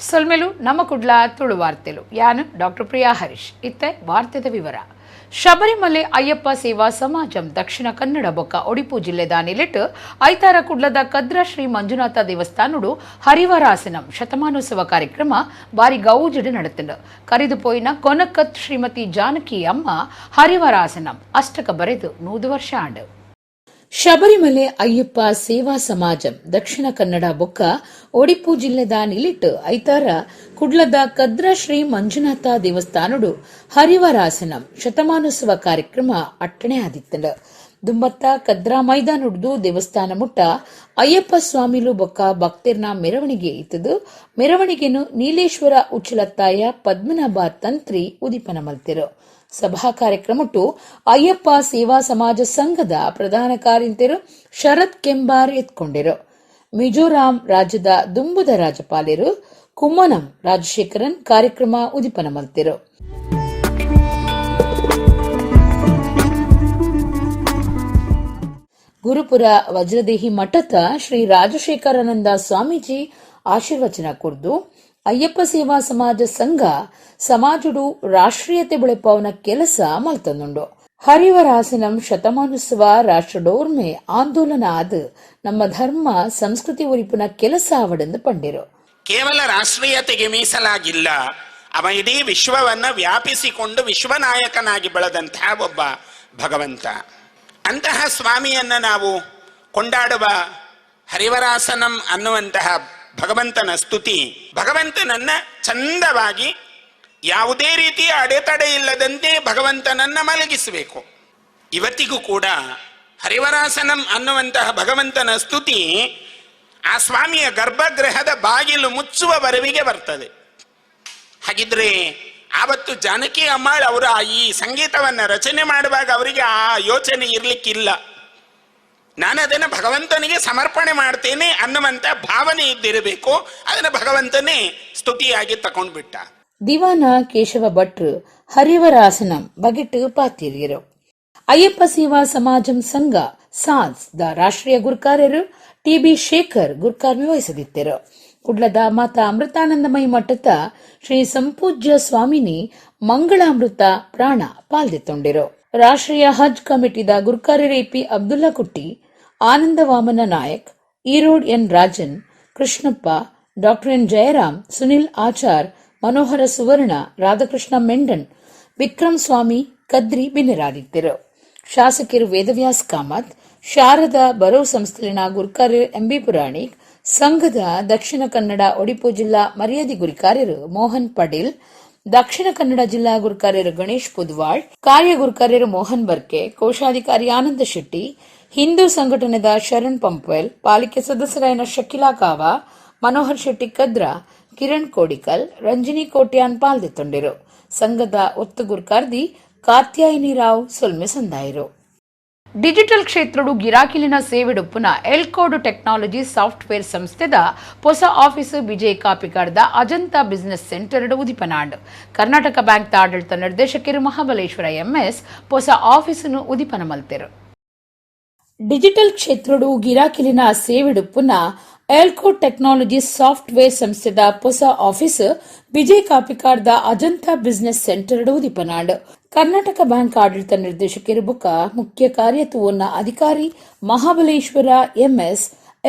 ಸೊಲ್ಮೆಲು ನಮ್ಮ ಕುಡ್ಲ ತುಳು ವಾರ್ತೆಲು. ಯಾನು ಡಾಕ್ಟರ್ ಪ್ರಿಯಾ ಹರೀಶ್. ಇತ್ತೆ ವಾರ್ತೆದ ವಿವರ. ಶಬರಿಮಲೆ ಅಯ್ಯಪ್ಪ ಸೇವಾ ಸಮಾಜಂ ದಕ್ಷಿಣ ಕನ್ನಡ ಬೊಕ್ಕ ಒಡಿಪು ಜಿಲ್ಲೆದ ನಿಲೆಟ್ ಐತಾರ ಕುಡ್ಲದ ಕದ್ರ ಶ್ರೀ ಮಂಜುನಾಥ ದೇವಸ್ಥಾನಡು ಹರಿವರಾಸನಂ ಶತಮಾನೋತ್ಸವ ಕಾರ್ಯಕ್ರಮ ಬಾರಿ ಗೌಜಿಡ್ ನಡತುಂಡು. ಕರಿದು ಪೋಯಿನ ಕೊನಕತ್ ಶ್ರೀಮತಿ ಜಾನಕಿ ಅಮ್ಮ ಹರಿವರಾಸನಂ ಅಷ್ಟಕ ಬರೆದು 100 ವರ್ಷ ಆಂಡ್. ಶಬರಿಮಲೆ ಅಯ್ಯಪ್ಪ ಸೇವಾ ಸಮಾಜಂ ದಕ್ಷಿಣ ಕನ್ನಡ ಬೊಕ್ಕ ಒಡಿಪು ಜಿಲ್ಲೆದ ನಿಲಿಟ್ ಐತಾರ ಕುಡ್ಲದ ಕದ್ರ ಶ್ರೀ ಮಂಜುನಾಥ ದೇವಸ್ಥಾನಡು ಹರಿವರಾಸನಂ ಶತಮಾನೋತ್ಸವ ಕಾರ್ಯಕ್ರಮ ಅಟ್ಟಣೆ ಆದಿತ್ತಂಡು. ದುಂಬತ್ತ ಕದ್ರಾ ಮೈದಾನುಡ್ದು ದೇವಸ್ಥಾನ ಮುಟ್ಟ ಅಯ್ಯಪ್ಪ ಸ್ವಾಮಿಲು ಬೊಕ್ಕ ಭಕ್ತಿರ್ನ ಮೆರವಣಿಗೆ ಇತ್ತದು. ಮೆರವಣಿಗೆನು ನೀಲೇಶ್ವರ ಉಚ್ಚಲತ್ತಾಯ ಪದ್ಮನಾಭ ತಂತ್ರಿ ಉದಿಪನ ಮಲ್ತಿರು. ಸಭಾ ಕಾರ್ಯಕ್ರಮಟ್ಟು ಅಯ್ಯಪ್ಪ ಸೇವಾ ಸಮಾಜ ಸಂಘದ ಪ್ರಧಾನ ಕಾರ್ಯಂತೆರು ಶರತ್ ಕೆಂಬಾರ್ ಎತ್ಕೊಂಡಿರು. ಮಿಜೋರಾಂ ರಾಜ್ಯದ ದುಂಬುದ ರಾಜ್ಯಪಾಲರು ಕುಮ್ಮನಂ ರಾಜಶೇಖರನ್ ಕಾರ್ಯಕ್ರಮ ಉದಿಪನ ಮಲ್ತಿರು. ಗುರುಪುರ ವಜ್ರದೇಹಿ ಮಠದ ಶ್ರೀ ರಾಜಶೇಖರಾನಂದ ಸ್ವಾಮೀಜಿ ಆಶೀರ್ವಚನ ಕುರ್ದು ಅಯ್ಯಪ್ಪ ಸೇವಾ ಸಮಾಜ ಸಂಘ ಸಮಾಜಡು ರಾಷ್ಟ್ರೀಯತೆ ಬೆಳೆಪವನ ಕೆಲಸ ಮಲ್ತಂದುಂಡು. ಹರಿವರಾಸನಂ ಶತಮಾನೋತ್ಸವ ರಾಷ್ಟ್ರಡೋರ್ಮೆ ಆಂದೋಲನ ಆದ ನಮ್ಮ ಧರ್ಮ ಸಂಸ್ಕೃತಿ ಒರಿಪುನ ಕೆಲಸ ಅವಡೆಂದು ಪಂಡಿರು. ಕೇವಲ ರಾಷ್ಟ್ರೀಯತೆಗೆ ಮೀಸಲಾಗಿಲ್ಲ, ಅವ ಇಡೀ ವಿಶ್ವವನ್ನು ವ್ಯಾಪಿಸಿಕೊಂಡು ವಿಶ್ವನಾಯಕನಾಗಿ ಬೆಳೆದಂತಹ ಒಬ್ಬ ಭಗವಂತ. ಅಂತಹ ಸ್ವಾಮಿಯನ್ನು ನಾವು ಕೊಂಡಾಡುವ ಹರಿವರಾಸನಂ ಅನ್ನುವಂತಹ ಭಗವಂತನ ಸ್ತುತಿ, ಭಗವಂತನನ್ನ ಚಂದವಾಗಿ ಯಾವುದೇ ರೀತಿಯ ಅಡೆತಡೆ ಇಲ್ಲದಂತೆ ಭಗವಂತನನ್ನ ಮಲಗಿಸಬೇಕು. ಇವತ್ತಿಗೂ ಕೂಡ ಹರಿವರಾಸನಂ ಅನ್ನುವಂತಹ ಭಗವಂತನ ಸ್ತುತಿ ಆ ಸ್ವಾಮಿಯ ಗರ್ಭಗೃಹದ ಬಾಗಿಲು ಮುಚ್ಚುವವರೆಗೆ ಬರ್ತದೆ. ಹಾಗಿದ್ರೆ ಆವತ್ತು ಜಾನಕಿ ಅಮ್ಮಾಳ್ ಅವರು ಈ ಸಂಗೀತವನ್ನು ರಚನೆ ಮಾಡುವಾಗ ಅವರಿಗೆ ಆ ಯೋಚನೆ ಇರಲಿಕ್ಕಿಲ್ಲ. ನಾನು ಅದನ್ನು ಭಗವಂತನಿಗೆ ಸಮರ್ಪಣೆ ಮಾಡ್ತೇನೆ ಅನ್ನುವಂಥ ಭಾವನೆ ಇದ್ದಿರಬೇಕು. ಅದನ್ನು ಭಗವಂತನೇ ಸ್ತುತಿಯಾಗಿ ತಕೊಂಡ್ಬಿಟ್ಟ. ದಿವಾನ ಕೇಶವ ಭಟ್ರು ಹರಿವರಾಸನಂ ಬಗೆಟ್ಟು ಪಾತಿರಿಯರು. ಅಯ್ಯಪ್ಪ ಸೇವಾ ಸಮಾಜಂ ಸಂಘ ಸಾನ್ಸ್ the ರಾಷ್ಟ್ರೀಯ ಗುರುಕಾರ್ಯರು ಟಿಬಿ ಶೇಖರ್ ಗುರುಕಾರ್ಮಿ ವಹಿಸದಿದ್ದರು. ಕುಡ್ಲದ ಮಾತಾ ಅಮೃತಾನಂದಮಯಿ ಮಠದ ಶ್ರೀ ಸಂಪೂಜ್ಯ ಸ್ವಾಮಿನಿ ಮಂಗಳಾಮೃತ ಪ್ರಾಣ ಪಾಲ್ದೆತ್ತೊಂಡಿರು. ರಾಷ್ಟ್ರೀಯ ಹಜ್ ಕಮಿಟಿದ ಗುರುಕಾರ್ಯರು ಎಪಿ ಅಬ್ದುಲ್ಲಾ ಕುಟ್ಟಿ, ಆನಂದ Vamana Nayak, Erode N Rajan, Krishnappa, doctor N Jayaram, Sunil Achar, Manohara Suvarna, Radhakrishna Mendon, Vikram Swamy Kadri ಬಿನ್ನೆರಾದಿದ್ದರು. ಶಾಸಕರು ವೇದವ್ಯಾಸ್ ಕಾಮತ್, ಶಾರದಾ ಬರೋ ಸಂಸ್ಥೆಲಿನ ಗುರುಕಾರ್ಯರು ಎಂಬಿ ಪುರಾಣಿಕ್, ಸಂಘದ ದಕ್ಷಿಣ ಕನ್ನಡ ಒಡಿಪು ಜಿಲ್ಲಾ ಮರ್ಯಾದೆ ಗುರಿಕಾರ್ಯರು ಮೋಹನ್ ಪಡೇಲ್, ದಕ್ಷಿಣ ಕನ್ನಡ ಜಿಲ್ಲಾ ಗುರುಕಾರ್ಯರು ಗಣೇಶ್ ಪುದ್ವಾಳ್, ಕಾರ್ಯ ಗುರುಕಾರ್ಯರು ಮೋಹನ್ ಬರ್ಕೆ, ಕೋಶಾಧಿಕಾರಿ ಆನಂದ ಶೆಟ್ಟಿ, ಹಿಂದೂ ಸಂಘಟನೆದ ಶರಣ್ ಪಂಪ್ವೆಲ್, ಪಾಲಿಕೆ ಸದಸ್ಯರಾದ ಶಕಿಲಾ ಕಾವಾ, ಮನೋಹರ್ ಶೆಟ್ಟಿ ಕದ್ರಾ, ಕಿರಣ್ ಕೋಡಿಕಲ್, ರಂಜಿನಿ ಕೋಟ್ಯಾನ್ ಪಾಲ್ದೆತ್ತೊಂಡಿರು. ಸಂಘದ ಒತ್ತು ಗುರುಕಾರ್ದಿ ಕಾತ್ಯಾಯಿನಿ ರಾವ್ ಸೊಲ್ಮೆ ಸಂದಾಯರು. ಡಿಜಿಟಲ್ ಕ್ಷೇತ್ರಡು ಗಿರಾಕಿಲಿನ ಸೇವೆಡುಪ್ಪುನ ಎಲ್ಕೋಡ್ ಟೆಕ್ನಾಲಜಿ ಸಾಫ್ಟ್ವೇರ್ ಸಂಸ್ಥೆದ ಹೊಸ ಆಫೀಸ್ ವಿಜಯ್ ಕಾಪಿಕಾಡ್ದ ಅಜಂತಾ ಬಿಸಿನೆಸ್ ಸೆಂಟರ್ ಉದಿಪನಾಂಡ್. ಕರ್ನಾಟಕ ಬ್ಯಾಂಕ್ ಆಡಳಿತ ನಿರ್ದೇಶಕರು ಮಹಾಬಲೇಶ್ವರ ಎಂಎಸ್ ಹೊಸ ಆಫೀಸನ್ನು ಉದಿಪನ ಮಲ್ತೆರು. ಡಿಜಿಟಲ್ ಕ್ಷೇತ್ರಡು ಗಿರಾಕಿಲಿನ ಸೇವೆಡುಪ್ಪುನ ಎಲ್ಕೋ ಟೆಕ್ನಾಲಜಿ ಸಾಫ್ಟ್ವೇರ್ ಸಂಸ್ಥೆದ ಹೊಸ ಆಫೀಸ್ ವಿಜಯ್ ಕಾಪಿಕಾಡ್ದ ಅಜಂತಾ ಬಿಸಿನೆಸ್ ಸೆಂಟರ್ ಉದಿಪನಾಂಡ್. ಕರ್ನಾಟಕ ಬ್ಯಾಂಕ್ ಆಡಳಿತ ನಿರ್ದೇಶಕರು ಬುಕ್ಕ ಮುಖ್ಯ ಕಾರ್ಯತುವನ್ನ ಅಧಿಕಾರಿ Mahabaleshwara M S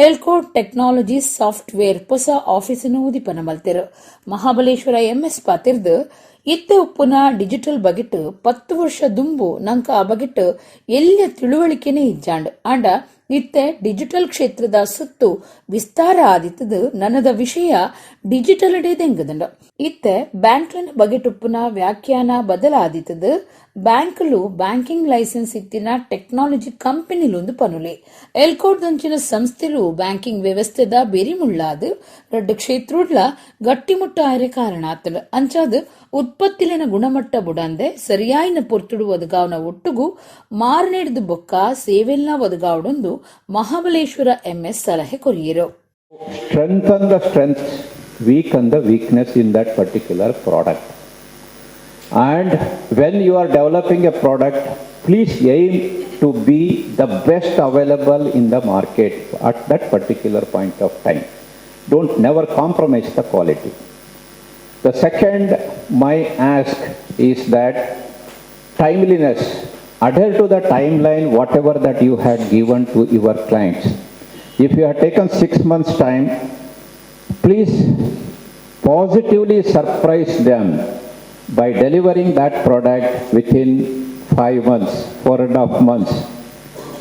Elco Technology Software ಹೊಸ ಆಫೀಸನ್ನು ಉದಿಪನ ಮಲ್ತೆರು. ಮಹಾಬಲೇಶ್ವರ ಎಂಎಸ್ ಪಾತಿರ್ದು, ಇತ್ತೆ ಉಪ್ಪುನ ಡಿಜಿಟಲ್ ಬಗೆಟ್ 10 ವರ್ಷ ದುಂಬು ನಂಕ ಆ ಬಗೆಟ್ ಎಲ್ಲ ತಿಳುವಳಿಕೆನೇ ಇಜ್ಜಾಂಡ್. ಆಂಡ ಇತ್ತೆ ಡಿಜಿಟಲ್ ಕ್ಷೇತ್ರದ ಸುತ್ತು ವಿಸ್ತಾರ ಆದಿತ್ತದು ನನದ ವಿಷಯ ಡಿಜಿಟಲ್ ಡೇ ದೆಂಗದಂಡ. ಇತ್ತೆ ಬ್ಯಾಂಕ್ಲಿನ ಬಗೆಟುಪ್ಪುನ ವ್ಯಾಖ್ಯಾನ ಬದಲಾದಿತ್ತದು. ಬ್ಯಾಂಕ್ಲು ಬ್ಯಾಂಕಿಂಗ್ ಲೈಸೆನ್ಸ್ ಇತ್ತಿನ ಟೆಕ್ನಾಲಜಿ ಕಂಪನಿಲೊಂದು ಪನುಲೆ. ಎಲ್ಕೋಡ್ ದಂಚಿನ ಸಂಸ್ಥೆಲು ಬ್ಯಾಂಕಿಂಗ್ ವ್ಯವಸ್ಥೆದ ಬೆರಿಮುಳ್ಳಾದ್ ರಡ್ಡು ಕ್ಷೇತ್ರೋಡ್ಲ ಗಟ್ಟಿಮುಟ್ಟ ಆಯರೆ ಕಾರಣ ಆತಲು. ಅಂಚಾದ್ ಉತ್ಪತ್ತಿಲಿನ ಗುಣಮಟ್ಟ ಬುಡಂದೆ ಸರಿಯಾಯಿನ ಪೊರ್ತುಡು ಒದಗಾವನ ಒಟ್ಟುಗು ಮಾರನೆಡ್ದು ಬೊಕ್ಕ ಸೇವೆಲ್ಲ ಒದಗಾವಡೊಂದು ಮಹಾಬಲೇಶ್ವರ ಎಂಎಸ್ ಸಲಹೆ courier. Strengthen the strengths, weaken the weakness in that particular product. And when you are developing a product, please aim to be the best available in the market at that particular point of time. Don't never compromise the quality. The second, my ask is that timeliness. Adhere to the timeline, whatever that you had given to your clients. If you have taken 6 months' time, please positively surprise them by delivering that product within 5 months, 4.5 months.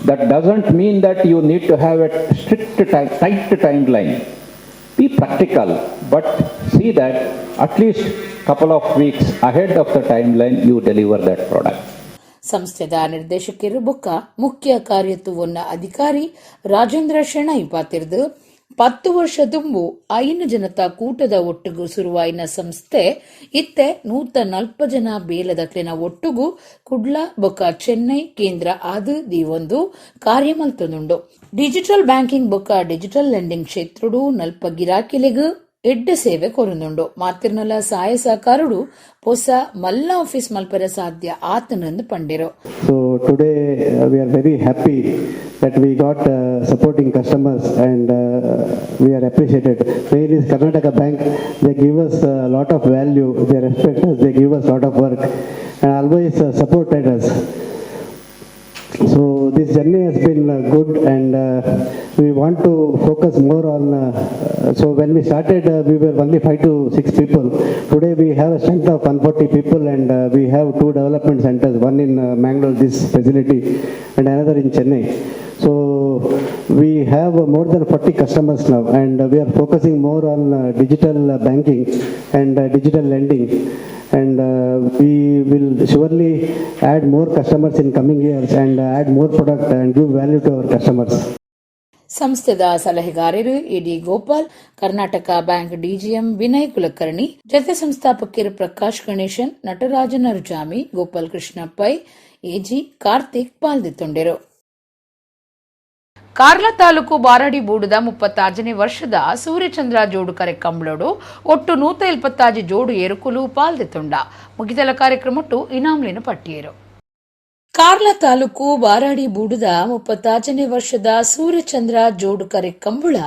That doesn't mean that you need to have a strict time, tight timeline. Be practical, but see that at least couple of weeks ahead of the timeline you deliver that product. ಸಂಸ್ಥೆದ ನಿರ್ದೇಶಕರು ಬೊಕ್ಕ ಮುಖ್ಯ ಕಾರ್ಯತ್ವವನ್ನ ಅಧಿಕಾರಿ ರಾಜೇಂದ್ರ ಶೆಣೈ ಪಾತಿರ್ದು, 10 ವರ್ಷ ದುಂಬು ಐನು ಜನತಾ ಕೂಟದ ಒಟ್ಟುಗು ಸುರುವಾಯಿನ ಸಂಸ್ಥೆ ಇತ್ತೆ 140 ಜನ ಬೇಲದಕ್ಲಿನ ಒಟ್ಟುಗು ಕುಡ್ಲ ಬೊಕ್ಕ ಚೆನ್ನೈ ಕೇಂದ್ರ ಆದ್ ದೀವೊಂದು ಕಾರ್ಯ ಮಲ್ತೊಂದುಂಡು. ಡಿಜಿಟಲ್ ಬ್ಯಾಂಕಿಂಗ್ ಬೊಕ್ಕ ಡಿಜಿಟಲ್ ಲೆಂಡಿಂಗ್ ಕ್ಷೇತ್ರಡು ನಲ್ಪ ಗಿರಾಕಿಲೆಗ್ ಎಡ್ಡೆ ಸೇವೆ ಕೊರೊಂದುಂಡು. ಮಾತಿರ್ನಲ ಸಹಾಯ ಸಹಕಾರಡು ಪೊಸ ಮಲ್ಲ ಆಫೀಸ್ ಮಲ್ಪೆರೆ ಸಾಧ್ಯ ಆತನಂದು ಪಂಡಿರು. So today we are very happy that we got supporting customers and we are appreciated. Main is Karnataka Bank, they give us a lot of value, they respect us, they give us lot of work and always supported us. So this journey has been good and we want to focus more on, so when we started we were only five to six people. Today we have a strength of 140 people and we have two development centers, one in Mangalore, this facility, and another in Chennai. So we have more than 40 customers now and we are focusing more on digital banking and digital lending and we will surely add more customers in coming years and add more product and give value to our customers. ಸಂಸ್ಥೆದ ಸಲಹೆಗಾರರು ಇಡಿ Gopal, Karnataka bank DGM Vinay Kulkarni, ಜೊತೆ ಸಂಸ್ಥಾಪಕರು ಪ್ರಕಾಶ್ ಗಣೇಶನ್, Natarajan ಅರುಜಾಮಿ, Gopal Krishna Pai, AG Karthik ಪಾಲ್ದಿತ್ತೊಂಡೆರು. Karla ತಾಲೂಕು ಬಾರಾಡಿ ಬೂಡುದ 36ನೇ ವರ್ಷದ ಸೂರ್ಯಚಂದ್ರ ಜೋಡುಕರೆ ಕಂಬಳೋಡು ಒಟ್ಟು 176 ಜೋಡು ಎರುಕುಲು ಪಾಲ್ದಿತ್ತುಂಡ. ಮುಗಿದಲ ಕಾರ್ಯಕ್ರಮಟ್ಟು ಇನಾಮ್ಲಿನ ಪಟ್ಟಿಯರು. ಕಾರ್ಲ ತಾಲೂಕು ಬಾರಾಡಿ ಬೂಡುದ 36ನೇ ವರ್ಷದ ಸೂರ್ಯಚಂದ್ರ ಜೋಡುಕರೆ ಕಂಬುಳ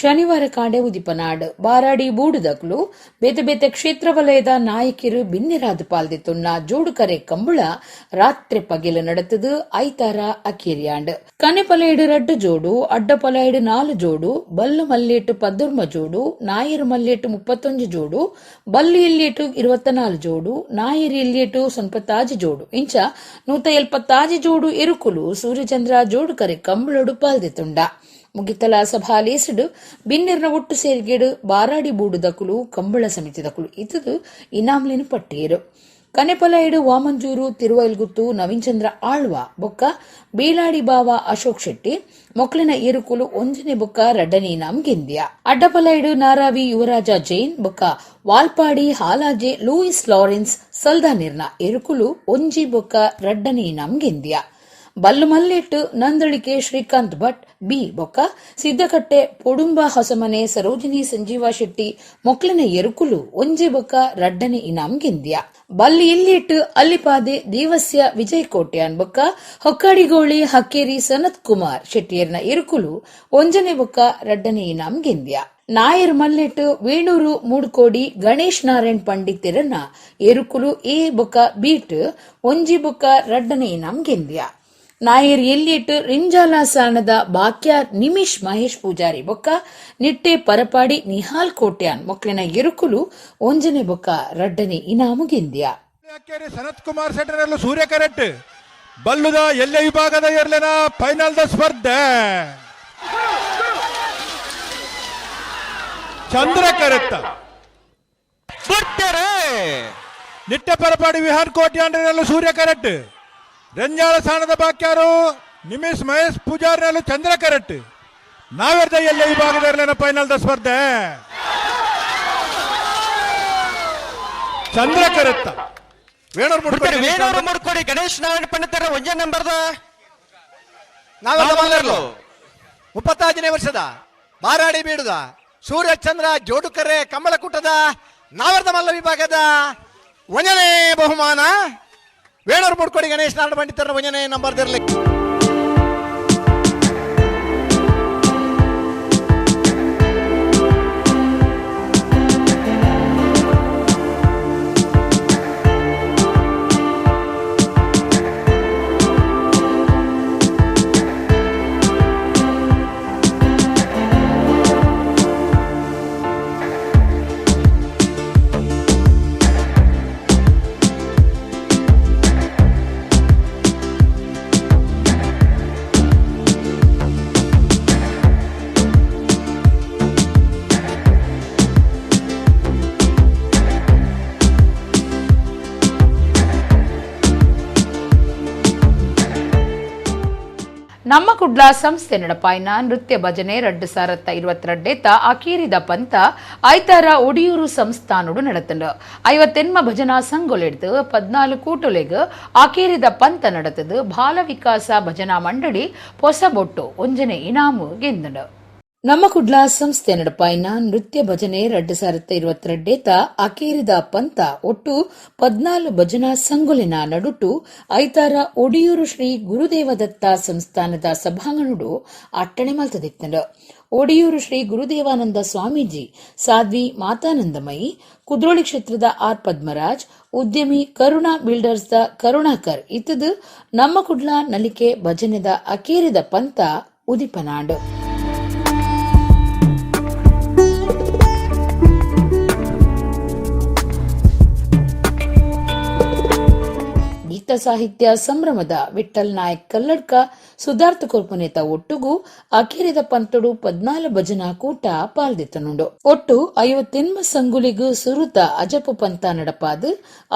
ಶನಿವಾರ ಕಾಂಡೆ ಉದಿಪನಾಡ್. ಬಾರಾಡಿ ಬೂಡುದಕ್ಲು ಬೇತೆ ಬೇತೆ ಕ್ಷೇತ್ರ ವಲಯದ ನಾಯಕಿರು ಬಿನ್ನೆರಾದ ಪಾಲ್ದಿತ್ತುನ್ನ ಜೋಡುಕರೆ ಕಂಬುಳ ರಾತ್ರಿ ಪಗಿಲು ನಡೆತದು ಐತಾರ ಅಕೇರಿಯಾಂಡ್. ಕನೆಪಲೈಡು ರಡ್ಡು ಜೋಡು, ಅಡ್ಡಪಲೈಡು ನಾಲು ಜೋಡು, ಬಲ್ಲು ಮಲ್ಲೇಟು 19 ಜೋಡು, ನಾಯರು ಮಲ್ಲೇಟು 31 ಜೋಡು, ಬಲ್ಲು ಎಲ್ಲಿಯೇಟು 24 ಜೋಡು, ನಾಯರು ಎಲ್ಲಿಯೇಟು 96 ಜೋಡು, ಇಂಚ 176 ಜೋಡು ಎರುಕುಲು ಸೂರ್ಯಚಂದ್ರ ಜೋಡುಕರೆ ಕಂಬಳೊಡು ಪಾಲ್ದಿತ್ತುಂಡ. ಮುಗಿತಲ ಸಭಾಲೇಸುಡು ಬಿನ್ನೆರ್ನ ಒಟ್ಟು ಸೇರಿಗೆಡು ಬಾರಾಡಿ ಬೂಡುದಕುಲು, ಕಂಬಳ ಸಮಿತಿದಕುಲು ಇತದು ಇನಾಮ್ಲಿನ ಪಟ್ಟಿಯರು. ಕನೆಪಲೈಡು ವಾಮಂಜೂರು ತಿರುವೈಲ್ಗುತ್ತು ನವೀನ್ಚಂದ್ರ ಆಳ್ವ ಬೊಕ್ಕ ಬೇಲಾಡಿ ಬಾವ ಅಶೋಕ್ ಶೆಟ್ಟಿ ಮೊಕ್ಲಿನ ಏರುಕುಲು ಒಂಜನೆ ಬೊಕ್ಕ ರಡ್ಡನೆ ಇನಾಮ್ ಗೆಂದಿಯ. ಅಡ್ಡಪಲೈಡು ನಾರಾವಿ ಯುವರಾಜ ಜೈನ್ ಬೊಕ್ಕ ವಾಲ್ಪಾಡಿ ಹಾಲಾಜೆ ಲೂಯಿಸ್ ಲಾರೆನ್ಸ್ ಸಲ್ದಾನಿರ್ನ ಎರುಕುಲು ಒಂಜಿ ಬೊಕ್ಕ ರಡ್ಡನೆ ಇನಾಮ್ ಗೆಂದಿಯ. ಬಲ್ಲು ಮಲ್ಲೆಟ್ಟು ನಂದಳಿಕೆ ಶ್ರೀಕಾಂತ್ ಭಟ್ ಬಿ ಬೊಕ್ಕ ಸಿದ್ದಕಟ್ಟೆ ಪೊಡುಂಬ ಹೊಸಮನೆ ಸರೋಜಿನಿ ಸಂಜೀವ ಶೆಟ್ಟಿ ಮೊಕ್ಲಿನ ಎರುಕುಲು ಒಂಜಿ ಬೊಕ್ಕ ರಡ್ಡನೆ ಇನಾಮ್ ಗೆಂದಿಯ. ಬಲ್ಲಿ ಎಲ್ಲಿಟ್ಟು ಅಲ್ಲಿಪಾದೆ ದೇವಸ್ಯ ವಿಜಯ್ ಕೋಟ್ಯಾನ್ ಬೊಕ್ಕ ಹೊಕ್ಕಾಡಿಗೋಳಿ ಹಕ್ಕೇರಿ ಸನತ್ ಕುಮಾರ್ ಶೆಟ್ಟಿಯರ್ನ ಎರುಕುಲು ಒಂಜನೆ ಬೊಕ್ಕ ರಡ್ಡನೆ ಇನಾಮ್ ಗೆಂದಿಯ. ನಾಯರ್ ಮಲ್ಲೆಟ್ಟು ವೇಣೂರು ಮೂಡ್ಕೋಡಿ ಗಣೇಶ್ ನಾರಾಯಣ್ ಪಂಡಿತೆರನ್ನ ಎರುಕುಲು ಎ ಬೊಕ್ಕ ಬೀಟ್ ಒಂಜಿ ಬೊಕ್ಕ ರಡ್ಡನೆ ಇನಾಮ್ ಗೆಂದಿಯ. ನಾಯರ್ ಎಲ್ಲಿಟ್ಟು ರಿಂಜಾಲ ಸಾಣದ ಬಾಕ್ಯಾರ್ ನಿಮಿಷ್ ಮಹೇಶ್ ಪೂಜಾರಿ ಬೊಕ್ಕ ನಿಟ್ಟೆ ಪರಪಾಡಿ ನಿಹಾಲ್ ಕೋಟ್ಯಾನ್ ಮೊಕ್ಲಿನ ಎರುಕುಲು ಒಂಜನೆ ಬೊಕ್ಕ ರಡ್ಡನೆ ಇನಾಮು ಗೆಂದಿಯ. ಅಕ್ಕೇರಿ ಸನತ್ ಕುಮಾರ್ ಸೆಟರಲ್ಲೂ ಸೂರ್ಯ ಕರೆಕ್ಟ್ ಬಲ್ಲುದ ಎಲ್ಲೆ ವಿಭಾಗದ ಎರ್ಲೆನ ಫೈನಲ್ the ಸ್ಪರ್ಧೆ. ಚಂದ್ರ ಕರೆತ್ತ ಬಿಡ್ತಾರೆ. ನಿಟ್ಟೆ ಪರಪಾಡಿ ವಿಹಾನ್ ಕೋಟ್ಯಾಂಡ್ರಲ್ಲೂ ಸೂರ್ಯ ಕರೆಕ್ಟ್, ರಂಜಾಳ ಸಾಣದ ಬಾಕ್ಯಾರು ನಿಮಿಷ್ ಮಹೇಶ್ ಪೂಜಾರಿನಲ್ಲೂ ಚಂದ್ರ ಕರೆಕ್ಟ್, ನಾವೆರ್ದ ಎಲ್ಲೆ ವಿಭಾಗದ ಎರ್ಲೆನ ಫೈನಲ್ the ಸ್ಪರ್ಧೆ. ಚಂದ್ರ ಕರೆತ್ತ ವೇಣೂರು ಬಿಡ್ತಾರೆ. ಮುಡ್ಕೊಡಿ. ವೇಣೂರು ಮುಡ್ಕೊಡಿ ಗಣೇಶ್ ನಾರಾಯಣ ಪಂಡಿತರ ಒಂಜೇ ನಂಬರ್ದ ನಾವೆಲ್ಲ ಮಲ್ಲರ್ಲು. 36ನೇ ವರ್ಷದ ಬಾರಾಡಿ ಬೀಡುದ ಸೂರ್ಯಚಂದ್ರ ಜೋಡುಕರೆ ಕಮಲಕೂಟದ ನಾವರ್ದ ಮಲ್ಲ ವಿಭಾಗದ ಒಂದನೇ ಬಹುಮಾನ ವೇಣೂರು ಮುಡ್ಕೊಡಿ ಗಣೇಶ್ ನಾರಾಯಣ ಪಂಡಿತರ ಒಂದನೇ ನಂಬರ್ ಇರಲಿ. ನಮ್ಮ ಕುಡ್ಲ ಸಂಸ್ಥೆ ನಡಪಾಯಿನ ನೃತ್ಯ ಭಜನೆ 2022 ಅಕೀರಿದ ಪಂತ ಐತಾರ ಒಡಿಯೂರು ಸಂಸ್ಥಾನೋಡು ನಡತಂಡು. 50 ಭಜನಾ ಸಂಘೊಲೆಡ್ದು 14 ಕೂಟೊಲೆಗ್ ಅಕೀರಿದ ಪಂತ ನಡತದು. ಬಾಲ ವಿಕಾಸ ಭಜನಾ ಮಂಡಳಿ ಪೊಸಬೊಟ್ಟು ಒಂಜನೆ ಇನಾಮು ಗೆಂದಂಡು. ನಮ್ಮ ಕುಡ್ಲ ಸಂಸ್ಥೆ ನಡಪಾಯಿನ ನೃತ್ಯ ಭಜನೆ 2022 ಅಕೇರಿದ ಪಂತ ಒಟ್ಟು 14 ಭಜನಾ ಸಂಗೊಲಿನ ನಡುಟು ಐತಾರ ಒಡಿಯೂರು ಶ್ರೀ ಗುರುದೇವದತ್ತ ಸಂಸ್ಥಾನದ ಸಭಾಂಗಣಡು ಅಟ್ಟಣೆ ಮಲ್ತದಿತ್ತಂಡು. ಒಡಿಯೂರು ಶ್ರೀ ಗುರುದೇವಾನಂದ ಸ್ವಾಮೀಜಿ, ಸಾಧ್ವಿ ಮಾತಾನಂದಮಯಿ, ಕುದ್ರೋಳಿ ಕ್ಷೇತ್ರದ ಆರ್ ಪದ್ಮರಾಜ್, ಉದ್ಯಮಿ ಕರುಣಾ ಬಿಲ್ಡರ್ಸ್ the Karunakar ಇತ್ತದು ನಮ್ಮ ಕುಡ್ಲ ನಲಿಕೆ ಭಜನೆದ ಅಕೇರಿದ ಪಂತ ಉದಿಪನಾಂಡು. ಗೀತ ಸಾಹಿತ್ಯ ಸಂಭ್ರಮದ ವಿಠಲ್ ನಾಯಕ್ ಕಲ್ಲಡ್ಕ ಸುಧಾರ್ಥ ಕೊರ್ಪುನೇತ ಒಟ್ಟುಗು ಅಖೀರಿದ ಪಂತಡು 14 ಭಜನಾ ಕೂಟ ಪಾಲ್ದಿತ್ತನುಂಡು. ಒಟ್ಟು 58 ಸಂಗುಲಿಗು ಸುರುತ ಅಜಪು ಪಂತ ನಡಪಾದು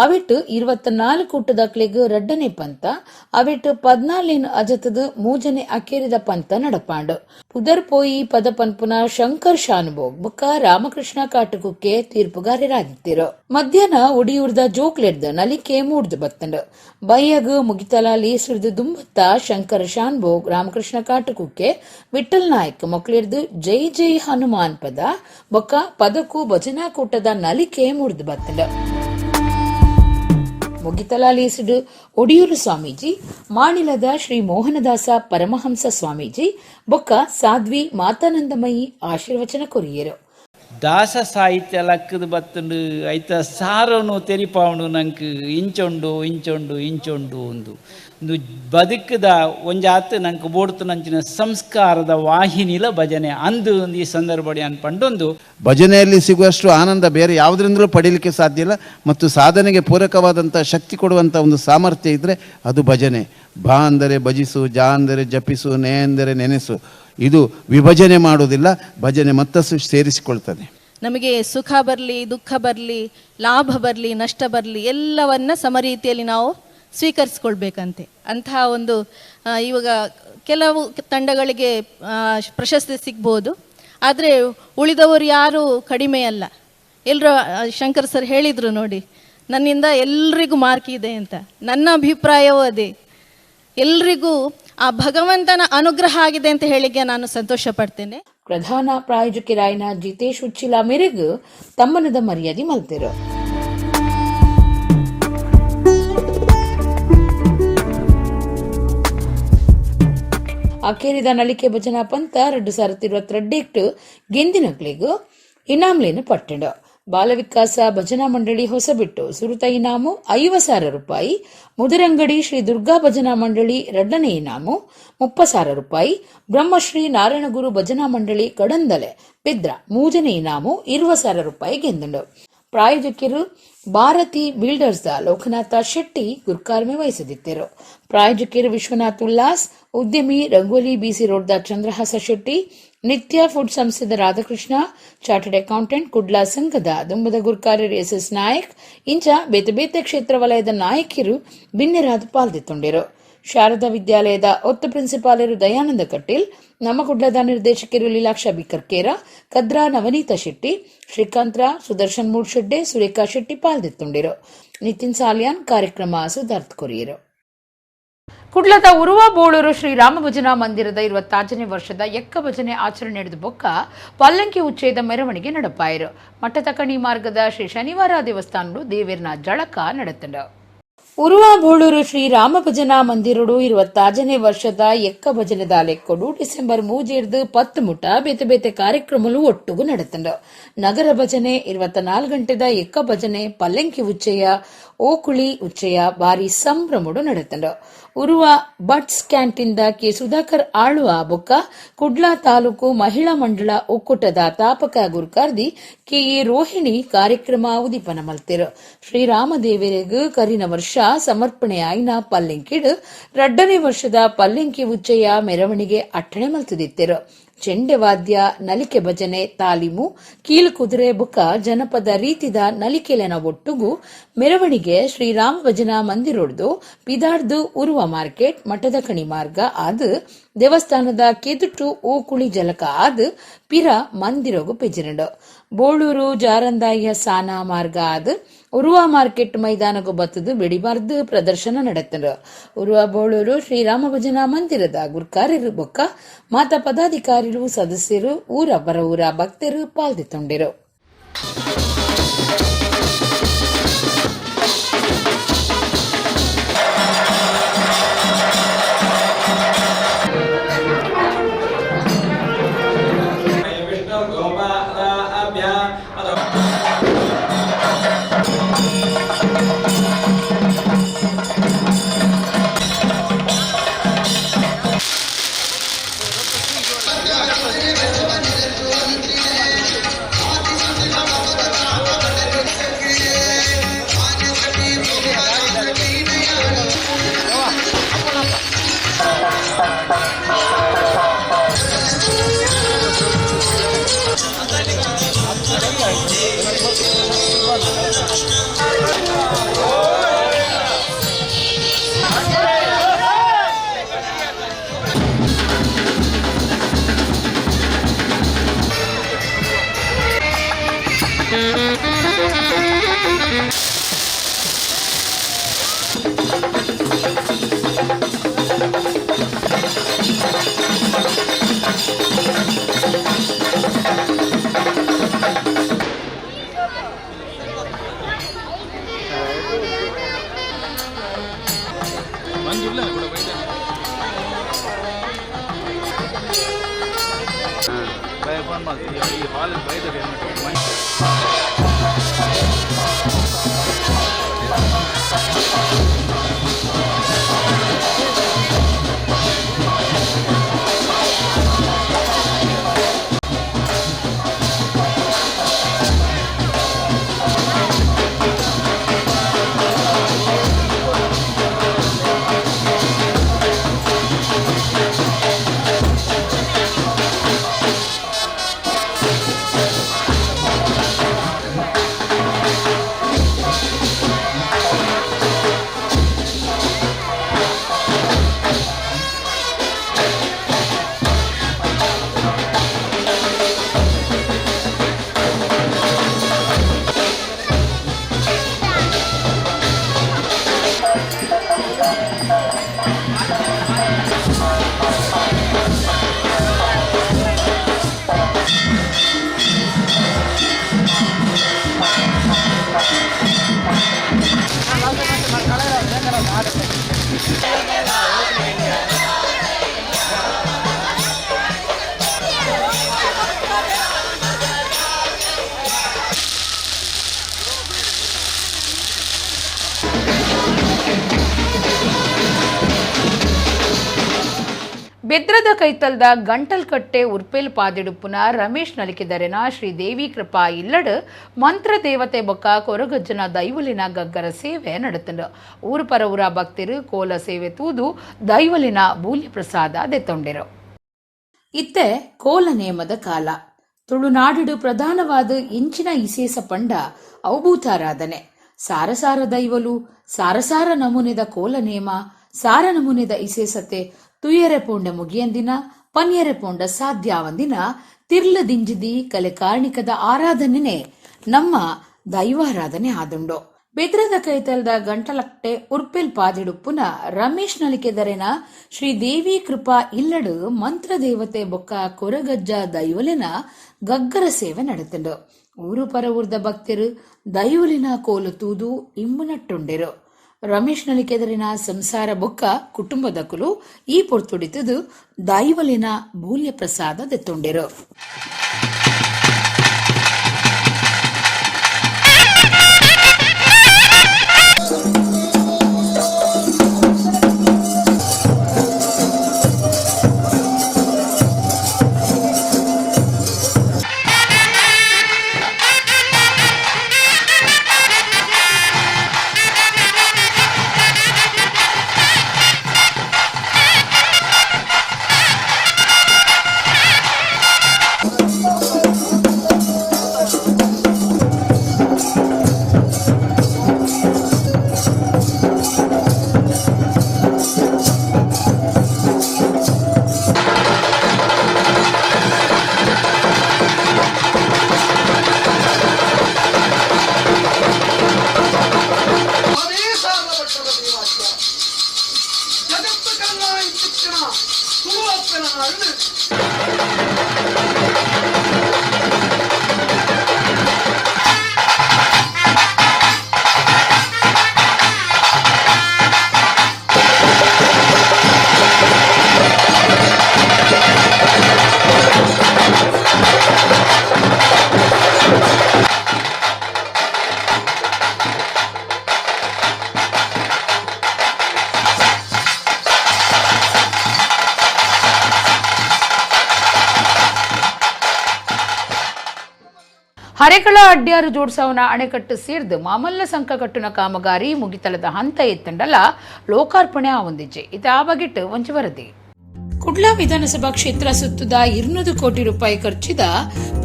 ಅವಿಟ್ಟು 24 ಕೂಟದಾಕ್ಲೆಗ್ ರಡ್ಡನೆ ಪಂತ, ಅವಿಟ್ಟು 14 ಅಜತದ ಮೂಜನೆ ಅಖೀರಿದ ಪಂತ ನಡಪಾಂಡು. ಪುದರ್ಪೋಯಿ ಪದ ಪನ್ಪುನ ಶಂಕರ್ ಶಾನುಭೋಗ್ ಬುಕ್ಕ ರಾಮಕೃಷ್ಣ ಕಾಟುಕುಕ್ಕೆ ತೀರ್ಪುಗಾರರಾಗಿತ್ತಿರು. ಮಧ್ಯಾಹ್ನ ಒಡಿಯೂರ್ದ ಜೋಕ್ಲೆಡ್ದ ನಲಿಕೆ ಮೂಡ್ದು ಬತ್ತಂಡು. ಬೈಯಗ್ ಮುಗಿತಲ ಲೇಸುರ್ದು ದುಂಬತ್ತ ಶಂಕರ ಶಾನ್ಭೋಗ್, ರಾಮಕೃಷ್ಣ ಕಾಟುಕುಕ್ಕೆ, ವಿಠಲ್ ನಾಯಕ್ ಮೊಕ್ಲಿರ್ದು ಜೈ ಜೈ ಹನುಮಾನ್ ಪದ ಬೊಕ್ಕ ಪದಕು ಭಜನಾ ಕೂಟದ ನಲಿಕೆ ಮೂಡ್ದು ಬತ್ತಂಡು. ಮುಗಿತಲ ಲೇಸುಡು ಒಡಿಯೂರು ಸ್ವಾಮೀಜಿ, ಮಾಣಿಲದ ಶ್ರೀ ಮೋಹನದಾಸ ಪರಮಹಂಸ ಸ್ವಾಮೀಜಿ ಬೊಕ್ಕ ಸಾಧ್ವಿ ಮಾತಾನಂದಮಯಿ ಆಶೀರ್ವಚನ ಕೊರಿಯರು. ದಾಸ ಸಾಹಿತ್ಯ ಲಕ್ಕದ ಬತ್ತಂಡು ಐತ ಸಾರನು ತೆರಿಪಾವಣು ನಂಗೆ ಇಂಚೊಂಡು ಇಂಚೊಂಡು ಇಂಚೊಂಡು ಒಂದು ಒಂದು ಬದುಕದ ಒಂಜಾತ್ ನಂಗೆ ಬೋಡ್ತು ನಂಚಿನ ಸಂಸ್ಕಾರದ ವಾಹಿನಿಲ ಭಜನೆ ಅಂದು ಒಂದು ಈ ಸಂದರ್ಭ ಅನ್ಪಂಡೊಂದು ಭಜನೆಯಲ್ಲಿ ಸಿಗುವಷ್ಟು ಆನಂದ ಬೇರೆ ಯಾವುದರಿಂದಲೂ ಪಡೀಲಿಕ್ಕೆ ಸಾಧ್ಯ ಇಲ್ಲ ಮತ್ತು ಸಾಧನೆಗೆ ಪೂರಕವಾದಂಥ ಶಕ್ತಿ ಕೊಡುವಂಥ ಒಂದು ಸಾಮರ್ಥ್ಯ ಇದ್ದರೆ ಅದು ಭಜನೆ. ಭಾ ಅಂದರೆ ಭಜಿಸು, ಜಾ ಅಂದರೆ ಜಪಿಸು, ನೆ ಅಂದರೆ ನೆನೆಸು. ಇದು ವಿಭಜನೆ ಮಾಡುವುದಿಲ್ಲ, ಭಜನೆ ಮತ್ತಷ್ಟು ಸೇರಿಸಿಕೊಳ್ತದೆ. ನಮಗೆ ಸುಖ ಬರಲಿ, ದುಃಖ ಬರಲಿ, ಲಾಭ ಬರಲಿ, ನಷ್ಟ ಬರಲಿ, ಎಲ್ಲವನ್ನ ಸಮರೀತಿಯಲ್ಲಿ ನಾವು ಸ್ವೀಕರಿಸ್ಕೊಳ್ಬೇಕಂತೆ. ಅಂತಹ ಒಂದು ಇವಾಗ ಕೆಲವು ತಂಡಗಳಿಗೆ ಪ್ರಶಸ್ತಿ ಸಿಗ್ಬೋದು, ಆದರೆ ಉಳಿದವರು ಯಾರೂ ಕಡಿಮೆ ಅಲ್ಲ. ಎಲ್ಲರೂ ಶಂಕರ್ ಸರ್ ಹೇಳಿದರು ನೋಡಿ, ನನ್ನಿಂದ ಎಲ್ರಿಗೂ ಮಾರ್ಕ್ ಇದೆ ಅಂತ. ನನ್ನ ಅಭಿಪ್ರಾಯವೂ ಅದೇ, ಎಲ್ರಿಗೂ ಆ ಭಗವಂತನ ಅನುಗ್ರಹ ಆಗಿದೆ ಅಂತ ಹೇಳಿಗೆ ನಾನು ಸಂತೋಷ ಪಡ್ತೇನೆ. ಪ್ರಧಾನ ಪ್ರಾಯೋಜಕರಾಯನ ಜಿತೇಶ್ ಉಚ್ಚಿಲ ಮೇರೆಗೂ ತಮ್ಮನದ ಮರ್ಯಾದೆ ಮಲ್ತಿರು. ಅಖೇರಿದ ನಲಿಕೆ ಭಜನಾ ಪಂತ 2022 ಗೆಂದಿನಕ್ಲೆಗು ಇನಾಮ್ಲೇನು ಪಟ್ಟಂಡು. ಬಾಲವಿಕಾಸ ಭಜನಾ ಮಂಡಳಿ ಹೊಸಬಿಟ್ಟು ಸುರುತ ಇನಾಮು 50,000 ರೂಪಾಯಿ, ಮುದರಂಗಡಿ ಶ್ರೀ ದುರ್ಗಾ ಭಜನಾ ಮಂಡಳಿ ಎರಡನೇ ಇನಾಮು 30,000 ರೂಪಾಯಿ, ಬ್ರಹ್ಮಶ್ರೀ ನಾರಾಯಣಗುರು ಭಜನಾ ಮಂಡಳಿ ಕಡಂದಲೆ ಬಿದ್ರ ಮೂಜನೇ ಇನಾಮು 20,000 ರೂಪಾಯಿ ಗೆಂದಂಡು. ಪ್ರಾಯೋಜಕರು Bharati builders the Lokanatha Shetty ಗುರ್ಕಾರ್ಮೆ ವಹಿಸದಿದ್ದರು. ಪ್ರಾಯೋಜಕರು ವಿಶ್ವನಾಥ್ ಉಲ್ಲಾಸ್, ಉದ್ಯಮಿ ರಂಗೋಲಿ ಬಿಸಿ ರೋಡ್ the Chandrahasa Shetty, Nitya food ಸಂಸ್ಥೆದ ರಾಧಾಕೃಷ್ಣ, ಚಾರ್ಟರ್ಡ್ ಅಕೌಂಟೆಂಟ್ ಕುಡ್ಲಾ ಸಂಘದ ದುಂಬದ ಗುರ್ಕಾರ್ಯರು ಎಸ್ ಎಸ್ ನಾಯಕ್, ಇಂಚ ಬೇತೆ ಬೇತೆ ಕ್ಷೇತ್ರ ವಲಯದ ನಾಯಕಿರು ಬಿನ್ನೆರಾದ ಪಾಲ್ದಿತ್ತೊಂಡಿರು. ಶಾರದಾ ವಿದ್ಯಾಲಯದ ಒತ್ತು ಪ್ರಿನ್ಸಿಪಾಲರು ದಯಾನಂದ ಕಟೀಲ್, ನಮ್ಮ ಕುಡ್ಲದ ನಿರ್ದೇಶಕರು ಲೀಲಾಕ್ಷ ಬಿ ಕರ್ಕೇರ, ಕದ್ರಾ ನವನೀತ ಶೆಟ್ಟಿ, ಶ್ರೀಕಾಂತ್ರ, ಸುದರ್ಶನ್ ಮೂಡ್ಶೆಡ್ಡೆ, ಸುರೇಖಾ ಶೆಟ್ಟಿ ಪಾಲ್ದಿತ್ತೊಂಡಿರು. ನಿತಿನ್ ಸಾಲಿಯಾನ್ ಕಾರ್ಯಕ್ರಮ ಸುಧಾರ್ಥ ಕೊರಿಯರು. ಕುಡ್ಲದ ಉರುವ ಬೋಳೂರು ಶ್ರೀ ರಾಮ ಭಜನಾ ಮಂದಿರದ 26ನೇ ವರ್ಷದ ಎಕ್ಕ ಭಜನೆ ಆಚರಣೆ ನಡೆದ ಬೊಕ್ಕ ಪಲ್ಲಂಕಿ ಉಚ್ಚಯದ ಮೆರವಣಿಗೆ ನಡಪಾಯರು. ಮಠತಕಣಿ ಮಾರ್ಗದ ಶ್ರೀ ಶನಿವಾರ ದೇವಸ್ಥಾನಡು ದೇವೇರ್ನ ಜಳಕ ನಡೆತಂಡು. ಉರುವ ಬೋಳೂರು ಶ್ರೀ ರಾಮ ಭಜನಾ ಮಂದಿರಡು 26ನೇ ವರ್ಷದ ಎಕ್ಕ ಭಜನೆದ ಲೆಕ್ಕೊಡು ಡಿಸೆಂಬರ್ 3 10 ಮುಟ ಬೇತೆ ಬೇತೆ ಕಾರ್ಯಕ್ರಮಲು ಒಟ್ಟುಗು ನಡೆತಂಡು. ನಗರ ಭಜನೆ, 24 ಗಂಟೆದ ಎಕ್ಕ ಭಜನೆ, ಪಲ್ಲಂಕಿ ಉಚ್ಚಯ, ಓಕುಳಿ ಉಚ್ಚಯ ಬಾರಿ ಸಂಭ್ರಮಡು ನಡೆತಂಡು. ಉರುವ ಭಟ್ಸ್ ಕ್ಯಾಂಟೀನ್ದ ಕೆ ಸುಧಾಕರ್ ಆಳ್ವ ಬೊಕ್ಕ ಕುಡ್ಲಾ ತಾಲೂಕು ಮಹಿಳಾ ಮಂಡಳ ಒಕ್ಕೂಟದ ತಾಪಕ ಗುರುಕಾರ್ದಿ ಕೆ ಎ ರೋಹಿಣಿ ಕಾರ್ಯಕ್ರಮ ಉದೀಪನ ಮಲ್ತಿರು. ಶ್ರೀರಾಮದೇವರಿಗೂ ಕರಿನ ವರ್ಷ ಸಮರ್ಪಣೆಯಾಯಿನ ಪಲ್ಲೆಂಕಿಡು 2ನೇ ವರ್ಷದ ಪಲ್ಲೆಂಕಿ ಉಚ್ಚಯ ಮೆರವಣಿಗೆ ಅಟ್ಟಣೆ ಮಲ್ತದಿತ್ತಿರು. ಚೆಂಡೆ ವಾದ್ಯ, ನಲಿಕೆ ಭಜನೆ, ತಾಲೀಮು, ಕೀಲುಕುದುರೆ ಬುಕ್ಕ ಜನಪದ ರೀತಿದ ನಲಿಕೆಲೆನ ಒಟ್ಟುಗು ಮೆರವಣಿಗೆ ಶ್ರೀರಾಮ ಭಜನಾ ಮಂದಿರೊಡ್ದು ಪಿದಾಡ್ದು ಉರುವ ಮಾರ್ಕೆಟ್ ಮಠದ ಕಣಿ ಮಾರ್ಗ ಆದ್ ದೇವಸ್ಥಾನದ ಕೆದುಟು ಓಕುಳಿ ಜಲಕ ಆದ್ ಪಿರ ಮಂದಿರಗು ಪೆಜಿರಂಡು. ಬೋಳೂರು ಜಾರಂದಾಯಿಯ ಸಾನಾ ಮಾರ್ಗ ಆದ್ ಉರುವ ಮಾರ್ಕೆಟ್ ಮೈದಾನಗು ಬತ್ತದು ಬೆಡಿಬಾರ್ದು ಪ್ರದರ್ಶನ ನಡೆತ್ತಂಡು. ಉರುವ ಬೋಳೂರು ಶ್ರೀರಾಮ ಭಜನಾ ಮಂದಿರದ ಗುರ್ಕಾರ್ಯರು ಬೊಕ್ಕ ಮಾತಾ ಪದಾಧಿಕಾರಿಲು ಸದಸ್ಯರು ಊರ ಬರವೂರ ಭಕ್ತರು ಪಾಲ್ದಿತ್ತೊಂಡಿರು. ಬೆದ್ರದ ಕೈತಲ್ದ ಗಂಟಲ್ಕಟ್ಟೆ ಉರ್ಪೇಲ್ ಪಾದಿಡುಪ್ಪುನ ರಮೇಶ್ ನಲಿಕೆದರೆನ ಶ್ರೀ ದೇವಿ ಕೃಪಾ ಇಲ್ಲಡ್ ಮಂತ್ರದೇವತೆ ಬೊಕ್ಕ ಕೊರಗಜ್ಜನ ದೈವಲಿನ ಗಗ್ಗರ ಸೇವೆ ನಡತಂಡು. ಊರು ಪರ ಊರ ಭಕ್ತರು ಕೋಲ ಸೇವೆ ತೂದು ದೈವಲಿನ ಬೂಲ್ಯ ಪ್ರಸಾದ ದೆತ್ತೊಂಡೆರು. ಇತ್ತೆ ಕೋಲ ನೇಮದ ಕಾಲ. ತುಳುನಾಡಿಡು ಪ್ರಧಾನವಾದ ಇಂಚಿನ ಇಸೇಸ ಪಂಡ ಔಭೂತಾರಾಧನೆ. ಸಾರಸಾರ ದೈವಲು, ಸಾರಸಾರ ನಮೂನೆದ ಕೋಲ ನೇಮ, ಸಾರ ನಮೂನೆದ ಇಸೇಸತೆ ತುಯರೆ ಪೋಂಡ ಮುಗಿಯಂದಿನ ಪನ್ಯರೆ ಪೋಂಡ ಸಾಧ್ಯಾವಂದಿನ ತಿರ್ಲ ದಿಂಜಿದಿ ಕಲೆ ಕಾರ್ಣಿಕದ ಆರಾಧನೆನೆ ನಮ್ಮ ದೈವಾರಾಧನೆ ಆದುಂಡು. ಬೆದ್ರದ ಕೈತಲ್ದ ಗಂಟಲಕ್ಟೆ ಉರ್ಪೆಲ್ ಪಾದಿಡುಪ್ಪುನ ರಮೇಶ್ ನಲಿಕೆದರೆನ ಶ್ರೀ ದೇವಿ ಕೃಪಾ ಇಲ್ಲಡು ಮಂತ್ರದೇವತೆ ಬೊಕ್ಕ ಕೊರಗಜ್ಜ ದೈವಲಿನ ಗಗ್ಗರ ಸೇವೆ ನಡೆತಂಡು. ಊರು ಪರ ಊರ್ದ ಭಕ್ತರು ದೈವಲಿನ ಕೋಲು ತೂದು ಇಂಬುನಟ್ಟುಂಡೆರು. ರಮೇಶ್ ನಲಿಕೆದರಿನ ಸಂಸಾರ ಬೊಕ್ಕ ಕುಟುಂಬದಕುಲು ಈ ಪೊರ್ತುಡಿತದು ದೈವಲಿನ ಮೂಲ್ಯ ಪ್ರಸಾದ ದೆತ್ತೊಂಡೆರು. Harekala Adyar ಜೋಡ್ಸವನ ಅಣೆಕಟ್ಟು ಸೇರ್ದು ಮಾಮಲ್ಲ ಸಂಕ ಕಟ್ಟುನ ಕಾಮಗಾರಿ ಮುಗಿತಲದ ಹಂತ ಎತ್ತಂಡಲ ಲೋಕಾರ್ಪಣೆ ಆವೊಂದಿಜ್ಜೆ. ಇದು ಆ ಬಗೆಟ್ ಒಂಜಿ ವರದಿ. ಕುಡ್ಲಾ ವಿಧಾನಸಭಾ ಕ್ಷೇತ್ರ ಸುತ್ತದ 200 ಕೋಟಿ ರೂಪಾಯಿ ಖರ್ಚಿದ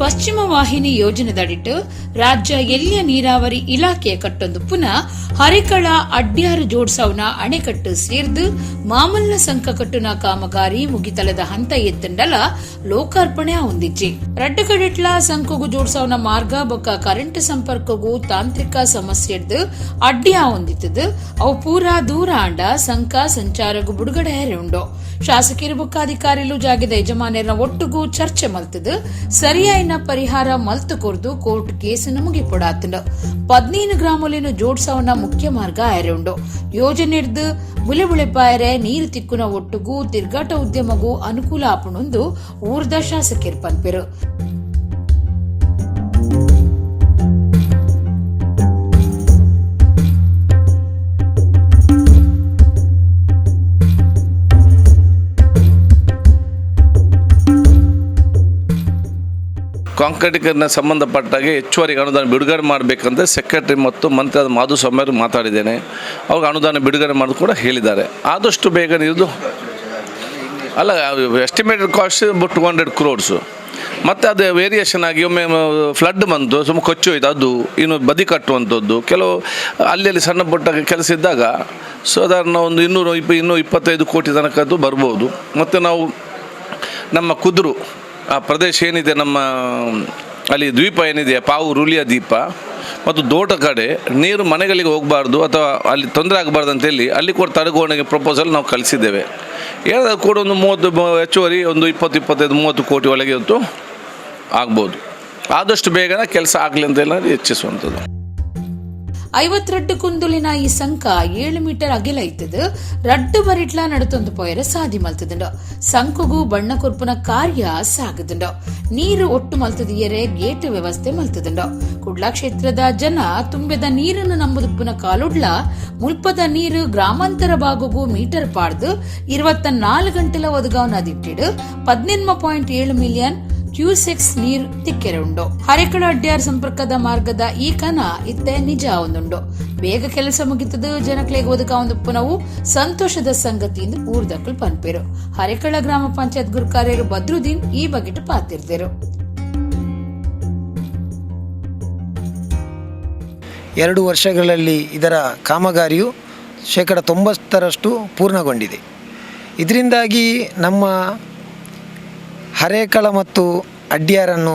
ಪಶ್ಚಿಮ ವಾಹಿನಿ ಯೋಜನೆದಡಿಟ್ಟು ರಾಜ್ಯ ಎಲ್ಲಿಯ ನೀರಾವರಿ ಇಲಾಖೆ ಕಟ್ಟೊಂದು ಪುನಃ ಹರೇಕಳ ಅಡ್ಯಾರು ಜೋಡ್ಸವ್ನ ಅಣೆಕಟ್ಟು ಸೇರ್ದು ಮಾಮಲ್ಲ ಸಂಕ ಕಟ್ಟುನ ಕಾಮಗಾರಿ ಮುಗಿತಲದ ಹಂತ ಎತ್ತಂಡಲ ಲೋಕಾರ್ಪಣೆ ಹೊಂದಿಜ್ಜೆ. ರಡ್ಡು ಕಡೆಟ್ಲ ಸಂಕಗು ಜೋಡ್ಸವ್ನ ಮಾರ್ಗ ಬೊಕ್ಕ ಕರೆಂಟ್ ಸಂಪರ್ಕಗೂ ತಾಂತ್ರಿಕ ಸಮಸ್ಯೆಡ್ದು ಅಡ್ಡಿ ಹೊಂದಿತ್ತದು. ಅವು ಪೂರಾ ದೂರ ಆಂಡ ಸಂಕ ಸಂಚಾರಗು ಬುಡುಗಡೆ ಉಂಡು. ಶಾಸಕರು ಬೊಕ್ಕ ಅಧಿಕಾರಿಲು ಜಾಗದ ಯಜಮಾನರ ಒಟ್ಟುಗೂ ಚರ್ಚೆ ಮಲ್ತದು ಸರಿಯಾಯಿನ ಪರಿಹಾರ ಮಲ್ತು ಕೊರ್ದು ಕೋರ್ಟ್ ಕೇಸನ್ನು ಮುಗಿಪೊಡಾತಂಡು. 15 ಗ್ರಾಮಲಿನ ಜೋಡ್ಸವನ ಮುಖ್ಯ ಮಾರ್ಗ ಆಯರೆ ಉಂಡು. ಯೋಜನೆಡ್ದು ಬುಲೆ ಬುಳೆಪಾಯರೆ ನೀರು ತಿಕ್ಕುನ ಒಟ್ಟುಗೂ ತಿರ್ಗಾಟ ಉದ್ಯಮಗೂ ಅನುಕೂಲ ಆಪುಣೊಂದು ಊರ್ದ ಶಾಸಕರು ಪನ್ಪೆರು. ಕಾಂಕ್ರೀಟೀಕರಣ ಸಂಬಂಧಪಟ್ಟಾಗೆ ಹೆಚ್ಚುವರಿ ಅನುದಾನ ಬಿಡುಗಡೆ ಮಾಡಬೇಕಂತ ಸೆಕ್ರೆಟರಿ ಮತ್ತು ಮಂತ್ರಿಯಾದ ಮಾಧುಸ್ವಾಮಿ ಅವರು ಮಾತಾಡಿದ್ದೇನೆ. ಅವ್ರಿಗೆ ಅನುದಾನ ಬಿಡುಗಡೆ ಮಾಡೋದು ಕೂಡ ಹೇಳಿದ್ದಾರೆ. ಆದಷ್ಟು ಬೇಗ ಇದು ಅಲ್ಲ, estimated cost 200 crores. ಮತ್ತು ಅದು ವೇರಿಯೇಷನ್ ಆಗಿ ಒಮ್ಮೆ ಫ್ಲಡ್ ಬಂತು, ಸುಮ್ಮ ಕೊಚ್ಚಿ ಹೋಯ್ತು. ಅದು ಇನ್ನು ಬದಿ ಕಟ್ಟುವಂಥದ್ದು ಕೆಲವು ಅಲ್ಲಿ ಸಣ್ಣ ಪುಟ್ಟ ಕೆಲಸ ಇದ್ದಾಗ ಸಾಧಾರಣ ಒಂದು 225 ಕೋಟಿ ತನಕದ್ದು ಬರ್ಬೋದು. ಮತ್ತು ನಾವು ನಮ್ಮ ಕುದುರು ಆ ಪ್ರದೇಶ ಏನಿದೆ, ನಮ್ಮ ಅಲ್ಲಿ ದ್ವೀಪ ಏನಿದೆ, ಪಾವು ರುಲಿಯ ದ್ವೀಪ ಮತ್ತು ದೋಟ ಕಡೆ ನೀರು ಮನೆಗಳಿಗೆ ಹೋಗಬಾರ್ದು ಅಥವಾ ಅಲ್ಲಿ ತೊಂದರೆ ಆಗಬಾರ್ದು ಅಂತೇಳಿ ಅಲ್ಲಿ ಕೂಡ ತಡೆಗೋಣೆಗೆ ಪ್ರಪೋಸಲ್ ನಾವು ಕಳಿಸಿದ್ದೇವೆ. ಏನಾದರೂ ಕೂಡ ಒಂದು 30 ಹೆಚ್ಚುವರಿ ಒಂದು 20, 25, 30 ಕೋಟಿ ಒಳಗೆ ಅಂತೂ ಆಗ್ಬೋದು. ಆದಷ್ಟು ಬೇಗನೆ ಕೆಲಸ ಆಗಲಿ ಅಂತೆಲ್ಲ ಹೆಚ್ಚಿಸುವಂಥದ್ದು. 52 ಕುಂದುಲಿನ ಈ ಸಂಕ 7 ಮೀಟರ್ ಅಗೆಲ ಇತ್ತದು. ರಡ್ಡು ಬರಿಟ್ಲ ನಡುತ್ತೊಂದು ಪೋಯರ ಸಾದಿ ಮಲ್ತದುಂಡು. ಸಂಕುಗು ಬಣ್ಣ ಕೊರ್ಪುನ ಕಾರ್ಯ ಸಾಗದುಂಡು. ನೀರು ಒಟ್ಟು ಮಲ್ತದಿಯರೆ ಗೇಟ್ ವ್ಯವಸ್ಥೆ ಮಲ್ತದುಂಡು. ಕುಡ್ಲಾ ಕ್ಷೇತ್ರದ ಜನ ತುಂಬೆದ ನೀರನ್ನು ನಂಬುದುಪ್ಪುನ ಕಾಲುಡ್ಲ ಮುಲ್ಪದ ನೀರು ಗ್ರಾಮಾಂತರ ಭಾಗಗೂ ಮೀಟರ್ ಪಾಡ್ದು 24 ಗಂಟೆಲ ಒದಗಾವನ ದಿಟ್ಟಿಡು 18.7 ಮಿಲಿಯನ್ ಕ್ಯೂಸೆಕ್ಸ್ ನೀರ್ ತಿಕ್ಕೆರೆ ಉಂಡು. ಹರೇಕಳ ಅಡ್ಯಾರ್ ಸಂಪರ್ಕದ ಮಾರ್ಗದ ಈ ಕನ ಇತ್ತೆ ನಿಜ ಒಂದುಂಡು. ಬೇಗ ಕೆಲಸ ಮುಗಿತದು ಜನಕ್ಲೆಗ್ ಒದಕ ಒಂದು ಪುನವು ಸಂತೋಷದ ಸಂಗತಿ ಎಂದು ಊರ್ದಕ್ಕಲ್ ಪನ್ಪೇರು. ಹರೇಕಳ ಗ್ರಾಮ ಪಂಚಾಯತ್ ಗುರುಕಾರ್ಯರು ಬದ್ರುದ್ದೀನ್ ಈ ಬಗೆಟ್ ಪಾತಿರ್ದರು. 2 ವರ್ಷಗಳಲ್ಲಿ ಇದರ ಕಾಮಗಾರಿಯು 90% ಪೂರ್ಣಗೊಂಡಿದೆ. ಇದರಿಂದಾಗಿ ನಮ್ಮ ಹರೇಕಳ ಮತ್ತು ಅಡ್ಯಾರನ್ನು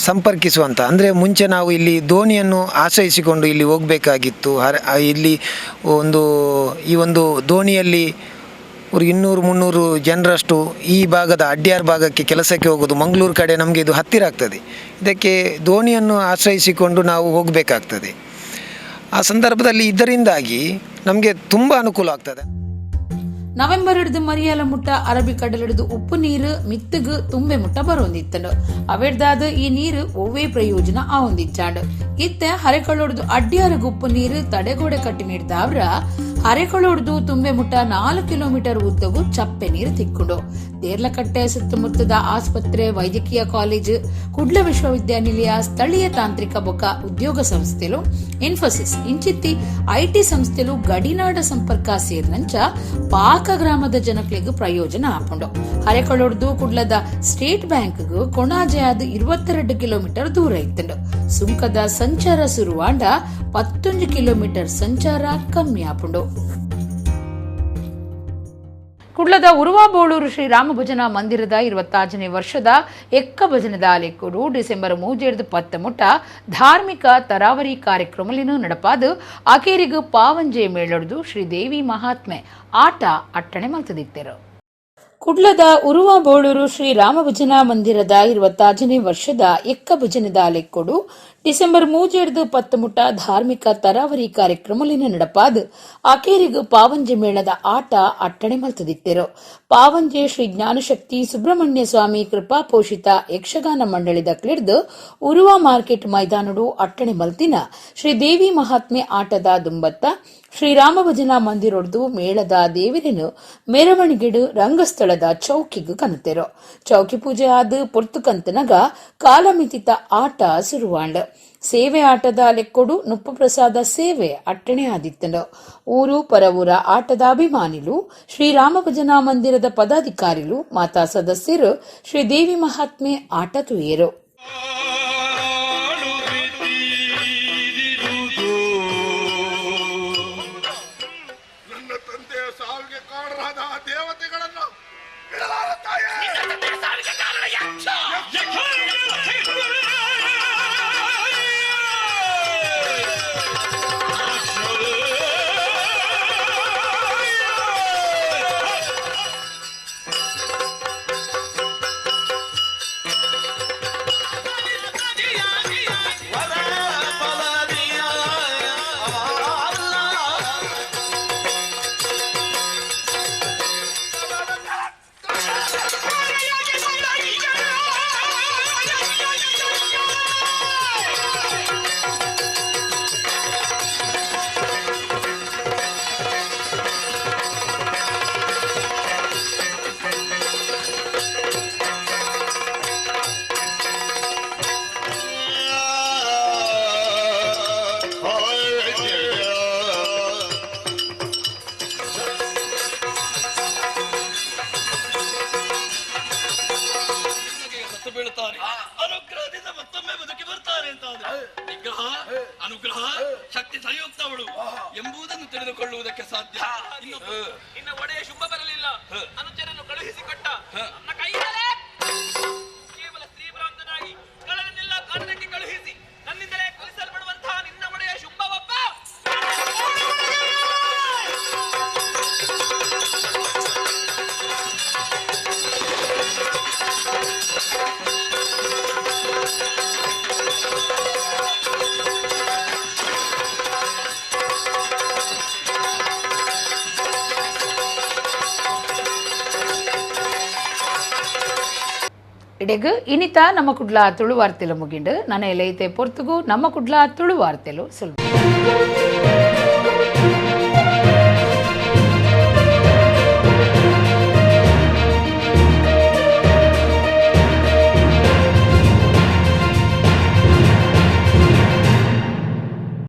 ಸಂಪರ್ಕಿಸುವಂಥ, ಅಂದರೆ ಮುಂಚೆ ನಾವು ಇಲ್ಲಿ ದೋಣಿಯನ್ನು ಆಶ್ರಯಿಸಿಕೊಂಡು ಇಲ್ಲಿ ಹೋಗಬೇಕಾಗಿತ್ತು. ಇಲ್ಲಿ ಒಂದು ಈ ಒಂದು ದೋಣಿಯಲ್ಲಿ ಒಂದು 200-300 ಜನರಷ್ಟು ಈ ಭಾಗದ ಅಡ್ಯಾರ್ ಭಾಗಕ್ಕೆ ಕೆಲಸಕ್ಕೆ ಹೋಗೋದು. ಮಂಗಳೂರು ಕಡೆ ನಮಗೆ ಇದು ಹತ್ತಿರ ಆಗ್ತದೆ. ಇದಕ್ಕೆ ದೋಣಿಯನ್ನು ಆಶ್ರಯಿಸಿಕೊಂಡು ನಾವು ಹೋಗಬೇಕಾಗ್ತದೆ. ಆ ಸಂದರ್ಭದಲ್ಲಿ ಇದರಿಂದಾಗಿ ನಮಗೆ ತುಂಬ ಅನುಕೂಲ ಆಗ್ತದೆ. ನವೆಂಬರ್ ಹಿಡಿದು ಮರಿಯಾಲ ಮುಟ್ಟ ಅರಬ್ಬಿ ಕಡಲಿಡಿದು ಉಪ್ಪು ನೀರು ಮಿತ್ತಗು ತುಂಬೆ ಮುಟ್ಟ ಬರೋಂದಿತ್ತನು. ಅವೆಡ್ದಾದ ಈ ನೀರು ಒವ್ವೇ ಪ್ರಯೋಜನ ಆವೊಂದಿಚ್ಚಾಂಡು. ಇತ್ತೆ ಹರೆಕೊಳ್ಳೊಡ್ದು ಅಡ್ಡಿಯಾರಗು ಉಪ್ಪು ನೀರು ತಡೆಗೋಡೆ ಕಟ್ಟಿ ನೀಡ್ದಾವ್ರ ಹರೆಕೊಳ್ಳೊಡ್ದು ತುಂಬೆ ಮುಟ್ಟ 4 ಕಿಲೋಮೀಟರ್ ಉದ್ದಗೂ ಚಪ್ಪೆ ನೀರು ತಿಕ್ಕೊಂಡು. ದೇರ್ಲಕಟ್ಟೆ ಸುತ್ತಮುತ್ತದ ಆಸ್ಪತ್ರೆ, ವೈದ್ಯಕೀಯ ಕಾಲೇಜು, ಕುಡ್ಲ ವಿಶ್ವವಿದ್ಯಾನಿಲಯ, ಸ್ಥಳೀಯ ತಾಂತ್ರಿಕ ಬೊಕ್ಕ ಉದ್ಯೋಗ ಸಂಸ್ಥೆಲು, ಇನ್ಫೋಸಿಸ್ ಇಂಚಿತ್ತಿ IT ಸಂಸ್ಥೆಲು ಗಡಿನಾಡ ಸಂಪರ್ಕ ಸೇರಿನಂಚ ಪಾಕ ಗ್ರಾಮದ ಜನಕ್ಲೆಗ್ ಪ್ರಯೋಜನ ಆಪುಂಡು. ಹರೆಕೊಳ್ಳೊಡ್ದು ಕುಡ್ಲದ ಸ್ಟೇಟ್ ಬ್ಯಾಂಕ್ ಕೊಣಾಜೆ ಆದ 22 ಕಿಲೋಮೀಟರ್ ದೂರ ಇತ್ತುಂಡು. ಸುಂಕದ ಸಂಚಾರ ಸುರುವಾಂಡ 11 ಕಿಲೋಮೀಟರ್ ಸಂಚಾರ ಕಮ್ಮಿ ಆಪುಂಡು. ಕುಡ್ಲದ ಉರುವಾಬೋಳೂರು ಶ್ರೀ ರಾಮಭಜನಾ ಮಂದಿರದ 25ನೇ ವರ್ಷದ ಎಕ್ಕ ಭಜನದ ಲೆಕ್ಕಡು ಡಿಸೆಂಬರ್ 3-10 ಮುಟ್ಟ ಧಾರ್ಮಿಕ ತರಾವರಿ ಕಾರ್ಯಕ್ರಮಲಿನ ನಡಪಾದು ಅಕೇರಿಗು ಪಾವಂಜೆ ಮೇಳೊಡ್ದು ಶ್ರೀದೇವಿ ಮಹಾತ್ಮೆ ಆಟ ಅಟ್ಟಣೆ ಮಲ್ತದಿತ್ತರು. ಕುಡ್ಲದ ಉರುವಾಬೋಳೂರು ಶ್ರೀ ರಾಮಭಜನಾ ಮಂದಿರದ 25ನೇ ವರ್ಷದ ಎಕ್ಕ ಭಜನದ ಲೆಕ್ಕೊಡು ಡಿಸೆಂಬರ್ 3-10 ಮುಟ್ಟ ಧಾರ್ಮಿಕ ತರಾವರಿ ಕಾರ್ಯಕ್ರಮಲಿನ ನಡಪಾದು ಅಕೇರಿಗು ಪಾವಂಜೆ ಮೇಳದ ಆಟ ಅಟ್ಟಣೆ ಮಲ್ತದಿತ್ತರು. ಪಾವಂಜೆ ಶ್ರೀ ಜ್ಞಾನಶಕ್ತಿ ಸುಬ್ರಹ್ಮಣ್ಯ ಸ್ವಾಮಿ ಕೃಪಾ ಪೋಷಿತ ಯಕ್ಷಗಾನ ಮಂಡಳಿದ ಕ್ಲಿಡ್ದು ಉರುವ ಮಾರ್ಕೆಟ್ ಮೈದಾನಡು ಅಟ್ಟಣೆ ಮಲ್ತಿನ ಶ್ರೀ ದೇವಿ ಮಹಾತ್ಮೆ ಆಟದ ದುಂಬತ್ತ ಶ್ರೀರಾಮಭಜನಾ ಮಂದಿರೊಡ್ದು ಮೇಳದ ದೇವಿರನು ಮೆರವಣಿಗೆಡು ರಂಗಸ್ಥಳದ ಚೌಕಿಗೂ ಕನತೆರು. ಚೌಕಿ ಪೂಜೆ ಆದ ಪೊರ್ತುಕಂತನಗ ಕಾಲಮಿತಿತ ಆಟ ಸುರುವಾಂಡ್. ಸೇವೆ ಆಟದ ಲೆಕ್ಕೊಡು ನುಪ್ಪು ಪ್ರಸಾದ ಸೇವೆ ಅಟ್ಟಣೆ ಆದಿತ್ತಂಡು. ಊರು ಪರವೂರ ಆಟದ ಅಭಿಮಾನಿಲು, ಶ್ರೀರಾಮ ಭಜನಾ ಮಂದಿರದ ಪದಾಧಿಕಾರಿಲು, ಮಾತಾ ಸದಸ್ಯರು ಶ್ರೀ ದೇವಿ ಮಹಾತ್ಮೆ ಆಟ ತೂಯೆರು. ಅನುಗ್ರಹದಿಂದ ಮತ್ತೊಮ್ಮೆ ಬದುಕಿ ಬರ್ತಾರೆ ಅಂತ ನಿಗ್ರಹ, ಅನುಗ್ರಹ, ಶಕ್ತಿ ಸಂಯುಕ್ತವಳು ಎಂಬುದನ್ನು ತಿಳಿದುಕೊಳ್ಳುವುದಕ್ಕೆ ಸಾಧ್ಯ. ಇನ್ನು ಒಡೆಯ ಶುಂಭ ಬರಲಿಲ್ಲ, ಅನುಚರನ್ನು ಕಳುಹಿಸಿಕೊಟ್ಟ. ನನ್ನ ಕೈಯಿಂದಲೇ ಕೇವಲ ಸ್ತ್ರೀಭ್ರಾಂತನಾಗಿ ಕಳ್ಳನನ್ನೆಲ್ಲ ಕಾನನಕ್ಕೆ ಕಳುಹಿಸಿ ನನ್ನಿಂದಲೇ ಕೊಲಿಸಲ್ಪಡುವಂತಹ ನಿನ್ನ ಒಡೆಯ ಶುಂಭವಪ್ಪ. ಇಡೆಗ್ ಇನಿತ ನಮ್ಮ ಕುಡ್ಲ ತುಳು ವಾರ್ತೆಲು ಮುಗಿಂಡು. ನನ್ನ ಎಲೈತೆ ಪೊರ್ತುಗು ನಮ್ಮ ಕುಡ್ಲ ತುಳು ವಾರ್ತೆಲು ಸುಲ್ಬ.